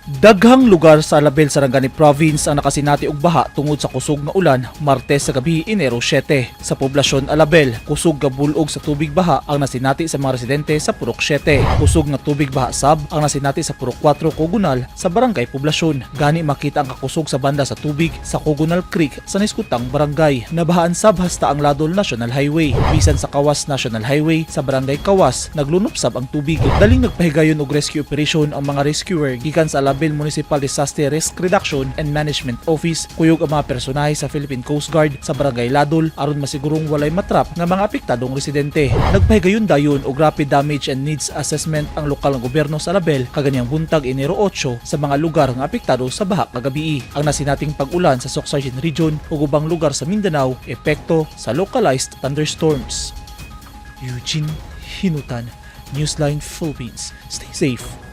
Daghang lugar sa Alabel, Sarangani Province ang nakasinati og baha tungod sa kusog nga ulan Martes sa gabi, Enero 7. Sa poblasyon Alabel, kusog nga bulog sa tubig baha ang nasinati sa mga residente sa Purok 7. Kusog nga tubig baha sab ang nasinati sa Purok 4 Kogonal sa Barangay Poblasyon. Gani makita ang kakusog sa banda sa tubig sa Kogonal Creek sa naiskutang barangay. Nabahaan sab hasta ang Ladol National Highway. Bisan sa Kawas National Highway sa Barangay Kawas, naglunop sab ang tubig. Daling nagpahigayon og rescue operation ang mga rescuer gikan sa Alabel Municipal Disaster Risk Reduction and Management Office kuyog ang mga personahe sa Philippine Coast Guard sa Barangay Ladol aron masigurong walay matrap nga mga apektadong residente. Nagpahigayon dayon og rapid damage and needs assessment ang lokal nga gobyerno sa Alabel kaganiyang buntag, Enero 8, sa mga lugar nga apektado sa baha kagabii. Ang nasinating pag-ulan sa Soccsksargen Region ug ubang lugar sa Mindanao, epekto sa localized thunderstorms. Eugene Hinutan, Newsline Philippines. Stay safe.